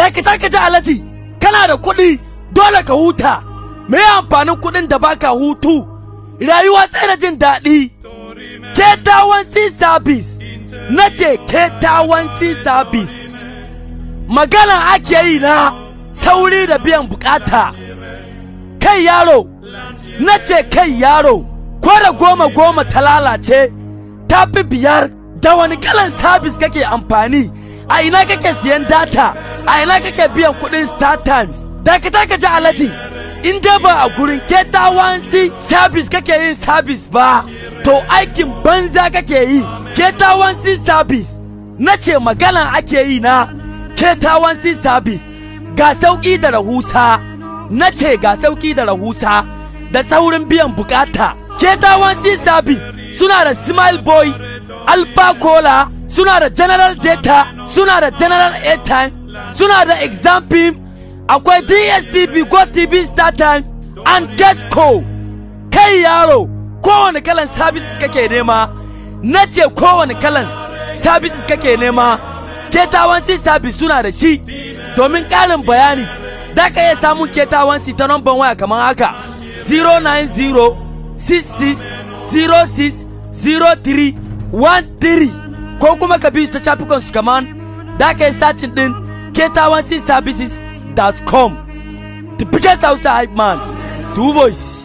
Dakata ka ji alaji, kana da kuɗi dole ka huta. Me amfanin kuɗin da baka hutu? Rayuwa sai da jin daɗi. Ketawansi service, na ce Ketawansi service. Magana ake yi na sauri da biyan bukata. Kai yaro, na ce kai yaro, ko da goma goma ta lalace, ta fi biyar. Da wani kalan service kake amfani? A ina kake siyan data? A ina kake biyan kuɗin Star Times? Dakata ka ji alaji, in dai ba a gurin Ketawansi service kake yin service ba, to aikin banza kake yi. Ketawansi service, na ce magana ake yi na Ketawansi service. Ga sauƙi da rahusa, na ce ga sauƙi da rahusa da saurin biyan bukata. Ketawansi service suna da Smile Boys, Alpha Cola, suna da General Data, suna da General Airtime, suna da Exam Film, akwai DSTV, Go TV, Star Time and Getco. Kai yaro, kowane kalan services kake nema, na ce kowane kalan services kake nema, Ketawansi service suna da shi. Domin ƙarin bayani, da ka iya samun Ketawansi ta namban waya kamar haka: 090 66 06 03 13, ko kuma ka bi su ta shafukan su kamar da ka yi searching din ketawansiservices.com. The biggest Hausa hype man, two boys.